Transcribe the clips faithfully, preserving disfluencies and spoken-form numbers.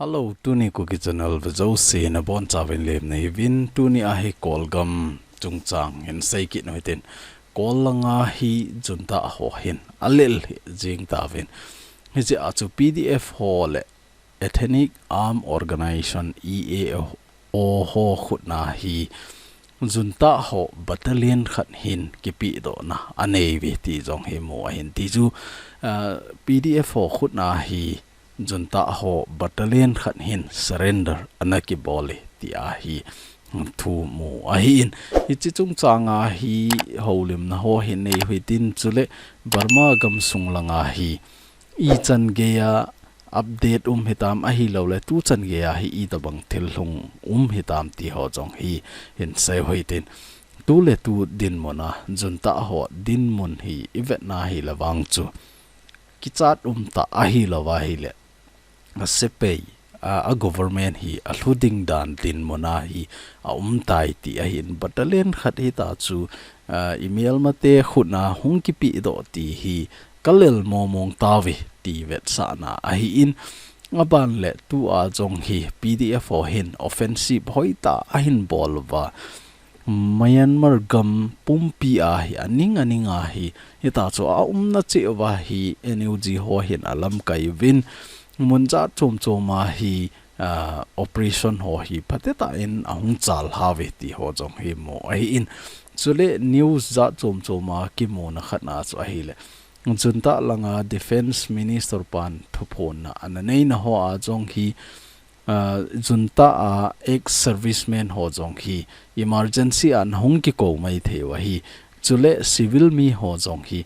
Hello, tuni Kuki Channel vejouse nabonchauvin lemna hiuvin, tuni ahi Kolgam chungchang hin seikit u hitin. Kol langa hi junta ho hin alel jing tauvin. Hiche a chu P D F ho le Ethnic Arm Organization, E A O ho khutna hi junta ho battalion khat hin kipedohna anei uve ti jong hi mu ahin ti chu, ah, P D F ho khutna hi junta ho battalion khat hin surrender ana kibol e ti ahi thu mu ahin. Hiche chungchanga hi houlimna ho hi nei u hitin chule Burma gamsung langa hi ichan geiya update um hitam ahilouleh tuchan geiya hi itobang thil hung um hitam ti ho jong hi hin sei u hitin. Tuletu dinmuna junta ho dinmun hi ivetna hile vang chu kichat umtah ahilou ahile, a sepai, a, a government hi alhu ding dan dinmuna hi aumtai ti ahin, battalion khat hita chu, a, imelmate khutna hung kipedoh ti hi kalel momong tauve ti vetsahna ahin, aban le tua jong hi P D F ho hin offensive hoitah ahin bol uva, Myanmar gam pumpi a hi aning aning a hi, hita chu aumna cheh uva hi N U G ho hin alamkai uvin, mun jat chom chom a hi, ah, operation ho hi phatetah in ahung chalhauve ti ho jong hi mu ahin. Chule news jat chom chom a kimuna khatna chu ahile, junta langa Defence Minister pan thuphonna ana neina ho a jong hi, ah, junta a ex-serviceman ho jong hi emergency a nahung kikou maithei u ahi. Chule civil mi ho jong hi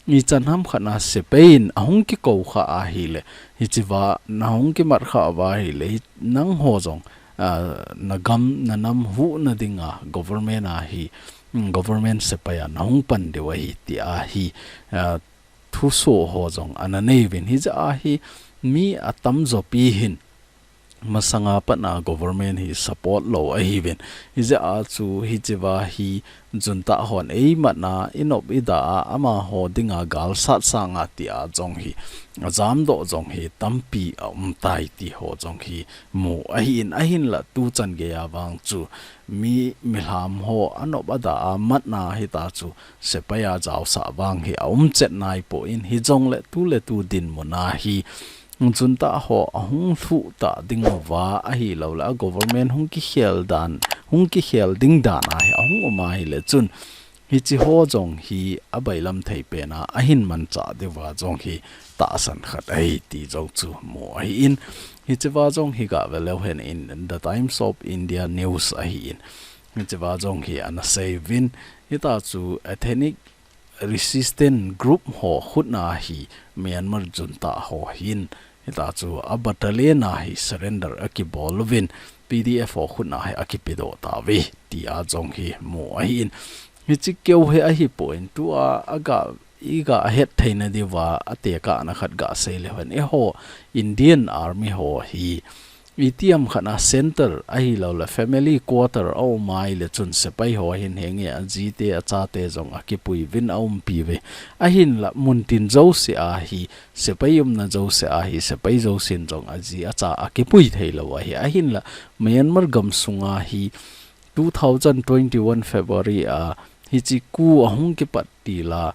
ichan ham khat na sepai in ahung kikou kha ahile, hichea nahung kimat kha uva ahile, hi nangho jong, ah, nagam nanam huhna dinga government a hi, mm, government sepai a nahung pan diu ahi ti ahi, ah, thuso ho jong ana nei uvin. Hijeh a hi mi atamjo pi hin masanga pat a government hi support lou ahiuvin. Hijeh a chu hichea hi junta hon eimatna inop ida a amaho dinga galsat sanga tia jong hi ajamdoh jong hi tampi aumtai ti ho jong hi mu ahin, ahinla tuchan geiya vang chu mi, milham ho anop ada a matna hita chu sepai a jaosah vang hi aumchet naipoi, hijongle tuletu dinmuna hi junta ho ahung lhuh ta ding uva ahilouleh a government hung kikhel dan, hung kikhel ding dan a hi ahung um ahile chun, hiche ho jong hi abailam thei pen a ahin manchah diuva jong hi tahsan khat ahi ti jong chu mu ahin, hichea jong hi gave leu hen in The Times of India News ahin, hichea jong hi ana sei uvin, hita chu ethnic resistance group ho khutna hi Myanmar junta ho hin hita chu a battalion a hi surrender akibol uvin, P D F ho khutna hi akipedoh tauve tia jong hi mu ahin. Hiche keu hi ahipoi, tua aga, iga hetthei na diuva atekahna khat gasei leu hen, eiho Indian Army ho hi itiham khat a center ahilouleh family quarter aum ahile chun sepai ho hin henge ajite achate jong akipui uvin aumpi uve. Ahinla muntin jouse a hi sepai umna jouse a hi sepai jousen jong aji acha akipui theilou ahi. Ahinla Myanmar gamsunga hi two thousand twenty-one February a hiche coup ahung kipat tila,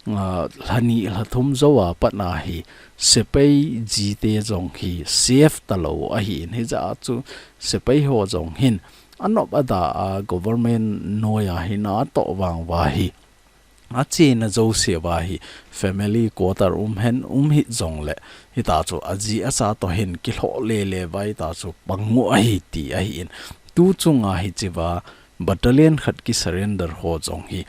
ah, lhani lhathum jou a pat a hi sepai jite jong hi safe talou ahin, hijeh a chu sepai ho jong hin anop ada a government noiya hi natoh vang uva hi achena jouse uva hi family quarter um hen um hih jongle hita chu aji acha toh hin kilhoh lele uva hita chu pang u ahi ti ahin, tuchunga hichea battalion khat ki surrender ho jong hi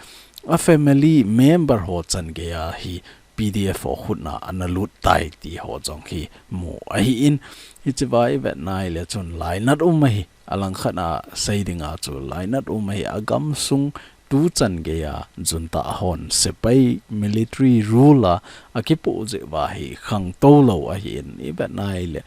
a family member ho chan geiya hi P D F ho khutna ana lut tai ti ho jong hi mu ahin, hichea ivet nai le chun lainat um ahi, alangkhat a sei dinga chu lainat um ahi, agamsung tuchan geiya junta hon sepai military rule a akipoh jeh uva hi khangtou lou ahin, ivet nai le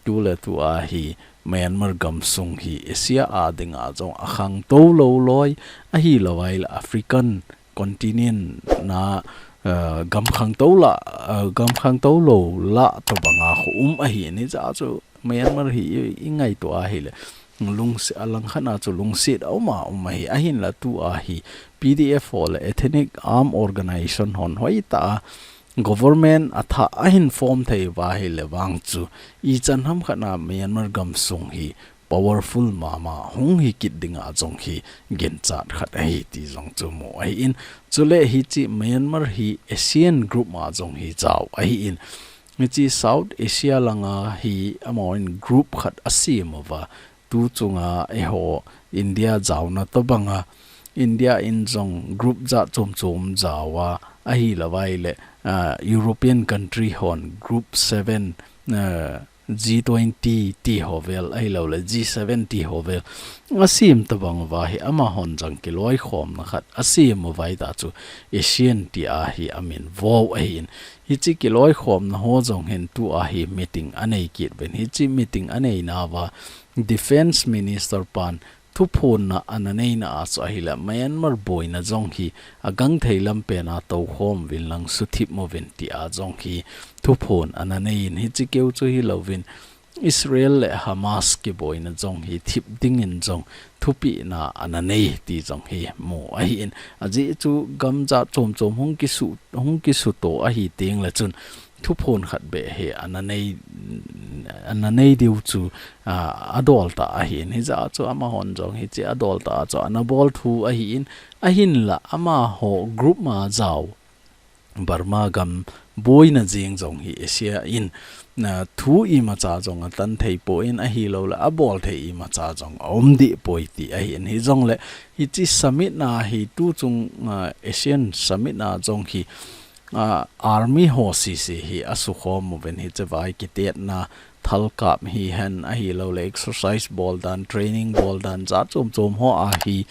tuletu a hi Myanmar gamsung hi Asia a dinga jong akhangtou lou loi ahilou ahile African continent na, eh, gam khangtou lah, eh, gam khangtou lou lah tobanga khu um ahin, hijeh a chu Myanmar hi i, i ngaito ahile, lungsi-, alangkhat a chu lungset a um a um ahi, ahinla tua hi P D F ho le Ethnic Arm Organization hon hoitah a government athah ahin form thei uva ahile vang chu ichan hamkhat a Myanmar gamsung hi powerful mama hung hi kit dinga jong hi ginchat khat ahi ti jong chu mu ahin. Chule hiche Myanmar hi ASEAN group ma jong hi jao ahin. Hiche South Asia langa hi amahon group khat asem uva. Tu chunga eiho India jaona tobanga India in jong group jat chom chom jaova ahilouva ahile, ah, European country hon group seven, ah, G twenty ti ho vel, ahilouleh G seven ti ho vel asem tobang uva hi amahon jong kiloikhomna khat asem uva ahitah chu ASEAN tia hi amin vo ahin. Hiche kiloikhomna ho jong hin tua hi meeting anei kit uvin. Hiche meeting aneina uva Defence Minister pan thuphonna ana neina a chu ahile Myanmar boina jong hi agangthei lampen a toukhom uvin lang suthip uvin tia jong hi thuphon ana neiyin, hiche keu chu hilouvin Israel le Hamas kiboina jong hi thip dingin jong thupehna ana nei ti jong hi mu ahin. Ajeh chu gam jat chom chom hung kisu, hung kisuto ahi tengle chun thuphon khat beh hi ana nei, ana nei diu chu, ah, adol tah ahin. Hijeh a chu amahon jong hiche adol tah a chu ana bol thu ahin, ahinla amaho group ma jao Burma gam boina jeng jong hi Asia in, ah, thu imacha jong atan thei poi ahilouleh abol thei imacha jong aum deh poi ti ahin. Hijongle hiche summit na hi tu chung, ah, ASEAN summit na jong hi, ah, army ho sese hi asukhom uvin, hiche vai kitetna thalkap hihen ahilouleh exercise bol dan, training bol dan jat chom chom ho a hi,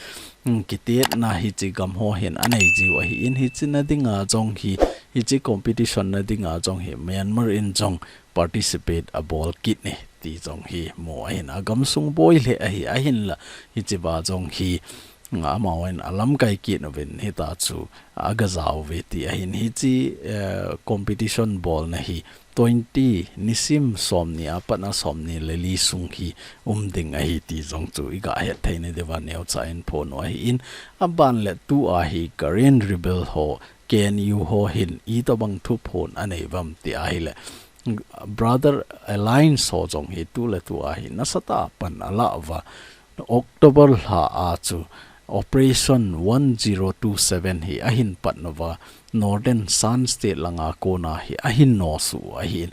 mm, kitetna hiche gam ho hin anei jiu ahin, hiche na dinga jong hi, hiche competition na dinga jong hi Myanmar in jong participate abol kit e ti jong hi mu ahin, agamsung boi lheh ahi, ahinla hiche va jong hi, mm, amahon alamkai kit uvin, hita chu aga jao uve ti ahin. Hiche, eh, competition bolna hi twenty, nisim somni a pat a somni le li sung hi um ding ahi ti jong chu iga hetthei na diuva neocha in phon u ahin, aban le tua hi Karen rebel ho, K N U ho hin itobang thuphon anei uvam ti ahile, Brother Alliance ho jong hi tu le tua hi nasatah a pan ala uva, October lha a chu Operation one zero two seven hi ahin pat uva, Northern Shan State langa kona hi ahin nosuh u ahin.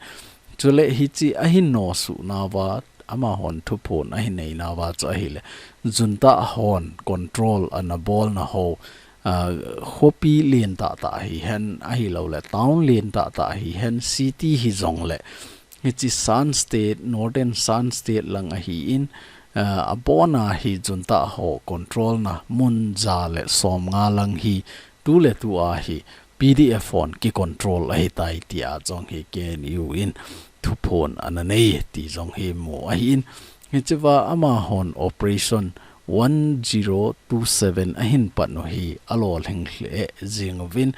Chule hiche ahin nosuh nauva, amahon thuphon ahin nei nauva chu ahile, junta hon control ana bolna ho, ah, khopi lentah tah hihen ahilouleh town lentah tah hihen, city hijongle hiche Shan State, Northern Shan State lang ahin, ah, abona hi junta ho control na mun ja le somnga lang hi tu le tua hi P D F hon kicontrol ahitai tia jong hi K N U in thuphon ana nei ti jong hi mu ahin. Hiche va amahon Operation one zero two seven ahin pat u hi alolhing lheh jing uvin.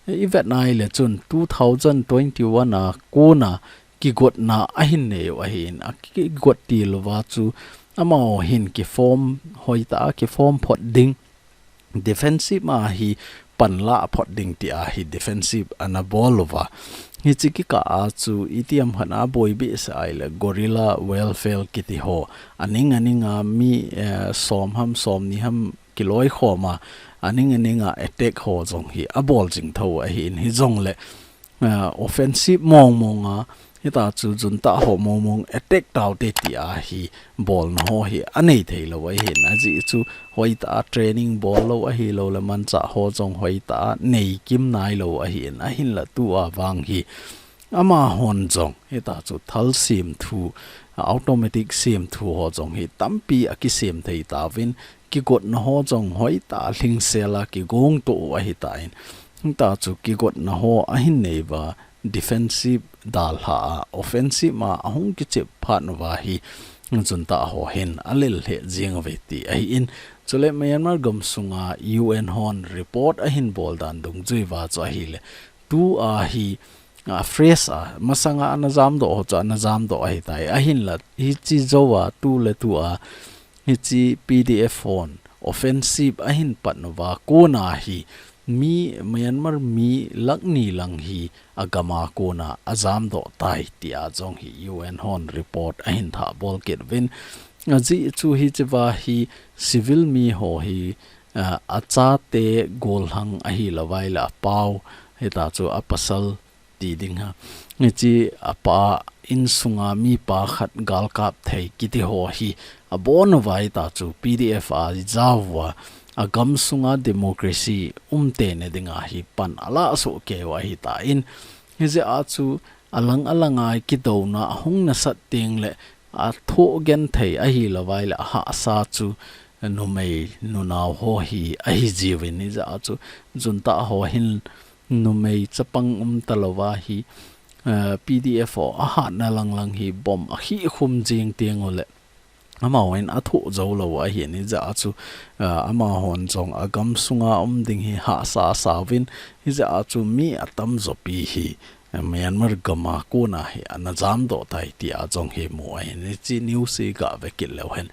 Ivet nai le chun two thousand twenty-one a kona kigotna ahin nei u ahin, akigot til uva chu amaho hin kiform hoitah a kiform phot ding, defensive ma hi panla phot ding tia hi defensive ana bol uva. Hiche kikah a chu itiham khat a boi behseh ahile guerrilla warfare kiti ho, aning aning a mi, eh, som ham somni ham kiloikhom a, aning aning a attack ho jong hi abol jing tho ahin, hijongle ah, offensive mong mong a, hita chu junta ho mong mong attack taute tia hi bolna ho hi anei thei lou ahin, ajeh chu hoitah a training bol lou ahilouleh manchah ho jong hoitah a nei kim nai lou ahin, ahinla tua vang hi amahon jong hita chu thal sem thu, automatic sem thu ho jong hi tampi akisem thei tauvin, kigotna ho jong hoitah a lhingsel a kigong to u ahitan, hita chu kigotna ho ahin nei uva, defensive dalha a, offensive ma ahung kichep phat uva hi junta ho hin alel lheh jing uve ti ahin. Chule Myanmar gamsunga U N hon report ahin bol dan dungjui uva chu ahile, tua hi a fresh a, masanga ana jamdoh ho chu ana jamdoh ahitai. Ahinla, hiche jou a, tuletu a, hiche P D F hon offensive ahin pat uva kona hi, mi Myanmar mi lakh ni lang hi agam a kona ajamdoh tai tia jong hi U N hon report ahin thahbol kit uvin. Ajeh chu hichea hi civil mi ho hi, ah, achate golhang ahilouvai le apau, hita chu apasal ti ding ham. Hiche apa insunga mipa khat galkap thei kiti ho hi abon uva hita chu P D F a jao uva, agam sunga democracy umtena dinga hi pan alah soh kei u ahitan, hijeh a chu alang alanga kidouna ahung nasat teng le athoh genthei ahilouvai le ahahsa chu numei nunao ho hi ahi jiuvin, hijeh a chu junta ho hin numei chapang umta louva hi, eh, P D F ho ahatna lang lang hi bomb akhih khum jing teng ule amahon athoh jou lou ahin, hijeh a chu, eh, amahon jong agam sunga um ding hi hahsa asauvin, hijeh a chu mi atamjo pi hi, eh, Myanmar gam a kona hi ana jamdoh tai tia jong hi mu ahin, hiche news hi gave kit leu hen.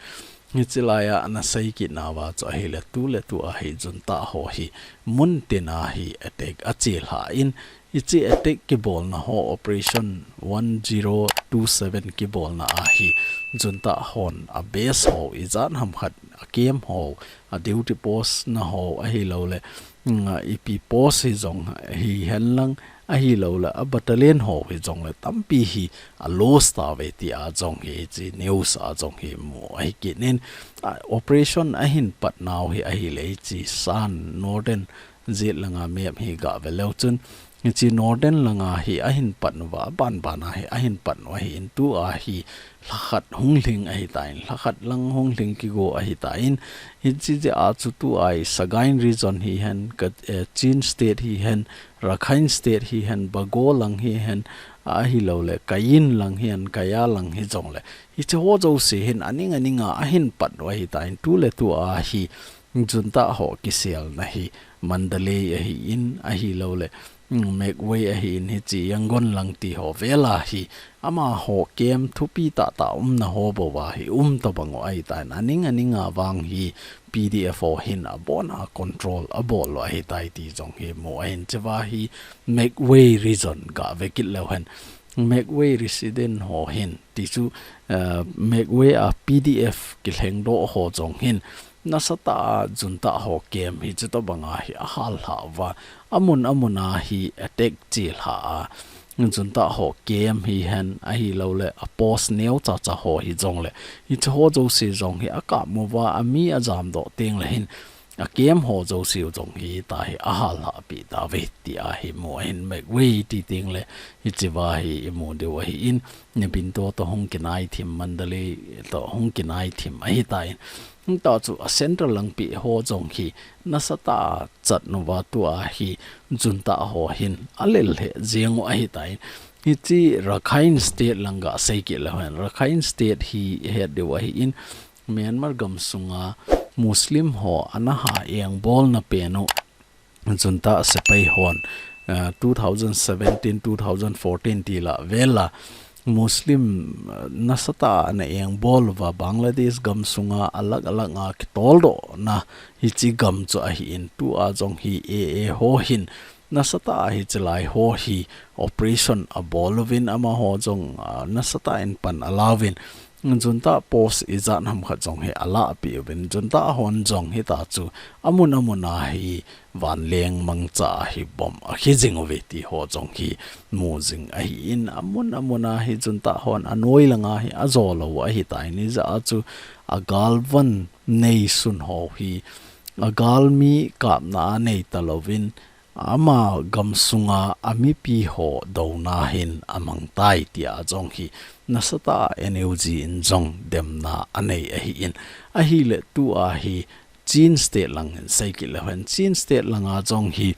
Hiche laiya ana sei kit nauva chu ahile tuletu a hi junta ho hi mun tina hi attack achelhah in, hiche attack kibolna ho operation one zero two seven kibolna a hi junta hon a base ho ijat ham khat a camp ho a duty post na ho ahilouleh, mm, ipi post hijong hihen lang ahilouleh a battalion ho hijong le tampi hi a loss tauve tia jong hi hiche news a jong hi mu ahi kit in, a, operation ahin pat nau hi ahile hiche Shan Northern jet langa map hi gave leu chun, hiche Northern langa hi ahin pat uva, aban ban a hi ahin pat u ahin, tua hi lhakhat hung lhing ahitan, lhakhat lang hung lhing kigo ahitan, hiche jeh a chu tua hi Sagaing region hihen, ka, eh, Chin State hihen, Rakhine State hihen, Bago lang hihen, ahilouleh Kayin lang hihen, Kaya lang hijong le, hiche ho jouse hin aning aning a ahin pat u ahitan, tuletu a hi junta ho kiselna hi Mandalay ahin, ahilouleh, mm, Magway ahin, hiche Yangon lang ti ho vel a hi amaho camp thupi tahtah umna ho bou a hi um tobang u ahitan, aning aning a vang hi P D F ho hin abon a control abol u ahitai ti jong hi mu ahin, hichea hi Magway region gave kit leu hen. Magway resident ho hin, ti chu, eh, Magway a P D F kilhengdoh ho jong hin, nasatah a junta ho camp hi chutobang a hi ahallhah uva, amun amun a hi attack chelhah a, junta ho camp hihen, ahilouleh a post neocha cha ho hijong le, hiche ho jouse jong hi akap uva, ami ajamdoh teng le hin, a camp ho jouse u jong hitia hi ahallhah pi tauve tia hi mu ahin, Magway ti teng le hichea hi imu diu ahin, Naypyitaw toh hung kinai thim, Mandalay toh hung kinai thim ahitan, hita chu a central langpi ho jong hi nasatah a chat uva, tua hi junta ho hin alel lheh jeng u ahitan, hiche Rakhine State lang gasei kit leu hen, Rakhine State hi ihet diu ahin, Myanmar gam sunga Muslim ho ana ha engbolna pen u, junta sepai hon, eh, two thousand seventeen, two thousand fourteen ti lah vel a Muslim, eh, nasatah a ana engbol uva Bangladesh gam sunga alak alak a kitoldohna hiche gam chu ahin, tua jong hi A A ho hin nasatah a hiche lai ho hi operation abol uvin, amaho jong, ah, nasatah in pan alauvin, junta post ijat ham khat jong hi alahpeh uvin, junta hon jong hita chu amun amun a hi vanleng mangcha a hi bomb akhi jing uve ti ho jong hi mu jing ahin, amun amun a hi junta hon anoi langa hi ajo lou u ahitan, hijeh a chu agalvon neisun ho hi agalmi kapna a neita louvin, ama gam sunga amipi ho douna hin amangtai tia jong hi nasatah a N U G in jong demna anei ahin, ahile tua hi Chin State lang hin sei kit leu hen, Chin State langa jong hi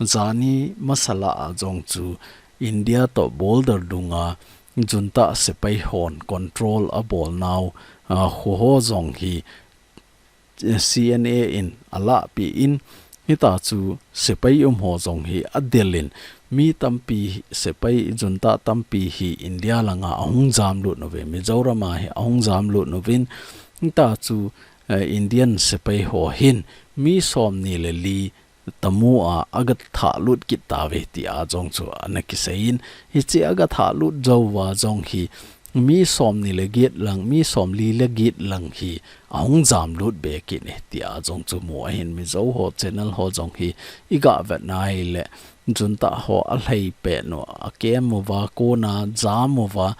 jani masala a jong chu India toh border dunga junta sepai hon control abol nau, ah, kho ho jong hi C N A in alahpeh in, Hita chu sepai um ho jong hi adel in, mi tampi sepai junta tampi hi India langa ahung jam lut uve, Mizoram a hi ahung jam lut uvin, hita chu, eh, Indian sepai ho hin mi som ni le li tamu a aga thah lut kit tauve tia jong chu ana kisei in, hichi aga thah lut jou uva jong hi mi som ni le get lang, mi som li le get lang hi ahung jam lut be kit e tia jong chu mu ahin, Mizo ho channel ho jong hi iga vet na hile junta ho alhai pet u, akem uva, kona jam uva,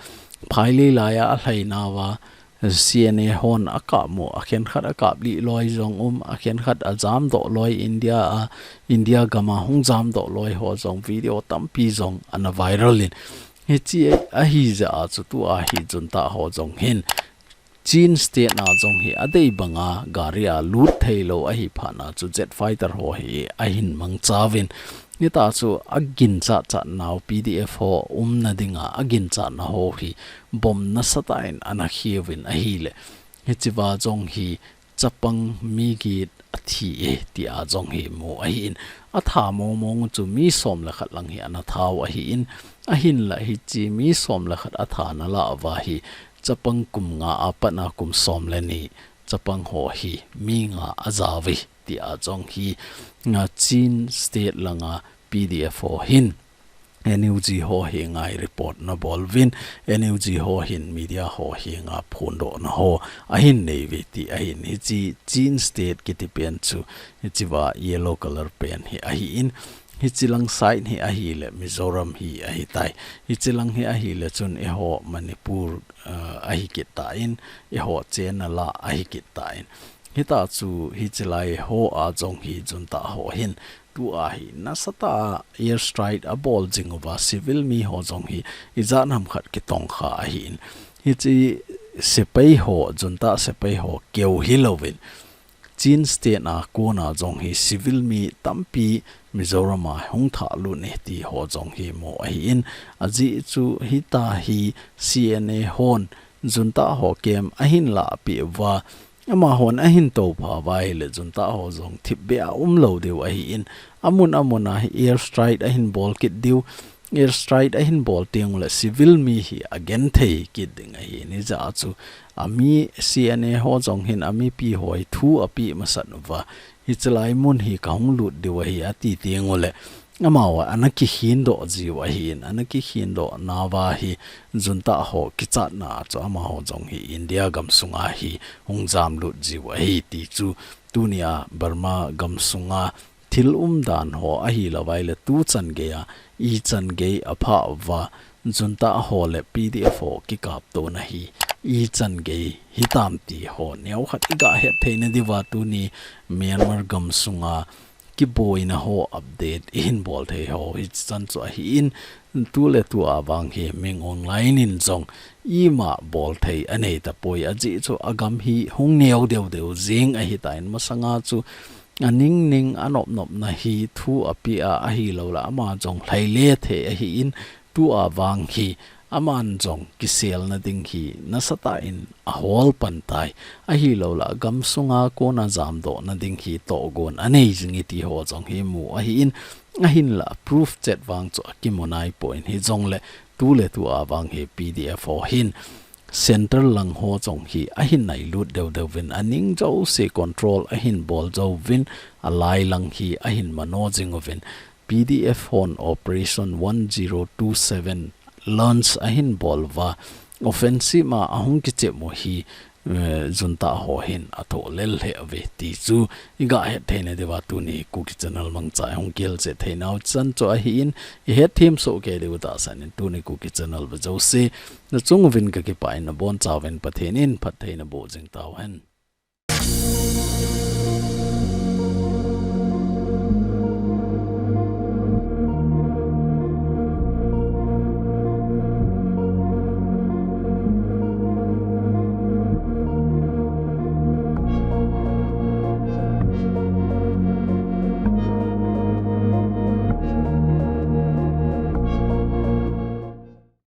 phailei laiya alhai nauva, C N A hon akap u, akhen khat akap lih loi jong um, akhen khat ajam doh loi India a, India gam a hung jam doh loi ho jong video tampi jong ana viral in. Hichi ahi jeh a chu tua hi junta ho jong hin Chin state na jong hi adei banga gari a lut thei lou ahi phat na chu jet fighter ho hi ahin mangcha uvin. Hita chu aginchat chat nau P D F ho umna dinga aginchat na ho hi bomb nasatah in ana khia uvin ahile. Hichi uva jong hi chapang mi get athi e tia jong hi mu ahin. Atha mong mong chu mi som le khat lang hi ana thau ahin. Ahinla hichi mi som le khat atha na lah uva hi chapang kum nga a pat na kum som le ni chapang ho hi mi nga aja uve tia jong hi nga Chin state langa P D F ho hin N U G ho henga report na bol uvin, N U G ho hin media ho henga phondoh na ho ahin nei uve ti ahin, hichi Chin state kiti pen chu hichi uva yellow color pen hi ahin, hichi lang side hi ahile Mizoram hi ahitai. Hichi lang hi ahile chun eiho Manipur, uh, ahi kit tan, eiho China la ahi kit tan. Hita chu hichi lai ho a jong hi junta ho hin tua hi nasatah a air strike abol jing uva, civil mi ho jong hi ijat ham khat kitong kha ahin. Hichi sepai ho, junta sepai ho keu hilouvin Chin state na kona jong hi civil mi tampi Mizoram a hung thah lut e ti ho jong hi mu ahin. Ajeh chu hita hi C N A hon junta ho kem ahin lah peh uva, amahon ahin toupha uva ahile junta ho jong thipbeh a um lou diu ahin, amun amun a hi air strike ahin bol kit diu, air strike ahin bol teng ule civil mi hi agenthei kit ding ahin, hijeh a chu ami C N A ho jong hin amipi ho hi thu apeh masat uva, hichi lai mun hi kahung lut diu ahi ati teng ule, amaho ana kikhin doh jiu ahin, ana kikhin doh nauva hi junta ho kichatna chu amaho jong hi India gam sunga hi hung jam lut jiu ahi ti chu tunia Burma gam sunga thil umdan ho ahilouva ahile tuchan geiya ichan gei aphah uva junta ho le P D F ho kikaptona hi ichan gei hitam ti ho neokhat iga het theina diuva tuni Myanmar gam sunga kiboina ho update ihin bol thei ho hichan chu ahin, tu le tua vang hi Min Aung Hlaing in jong ima bol thei anei tapoi, ajeh chu agam hi hung neo deu deu jing ahitan, masanga chu aning ning anop nopna hi thu apeh a ahilouleh ama jong lhaile thei ahin, tua vang hi aman jong kiselna ding hi nasatah in ahol pan tai. Ahilouleh gam sunga kona jamdohna ding hi tohgon anei jing e ti ho jong hi mu ahin, ahinla proof chet vang chu akimu naipoi, hijongle tu le tua vang hi P D F ho hin center lang ho jong hi ahin nailut deu deu vin, aning jouse control ahin bol jou vin, alai lang hi ahin mano jing uvin, P D F hon Operation one zero two seven launch ahin bol uva, offensive ma ahung kichem u hi, eh, junta ho hin athoh lel lheh uve ti chu iga het theina diuva tuni Kuki Channel mangcha ihung kihilchet theinau chan chu ahin, ihet them soh kei diu tahsan in tuni Kuki Channel ve jouse nachung uvin kakipah in, nabonchauvin Pathen in phattheina boh jing tauhen.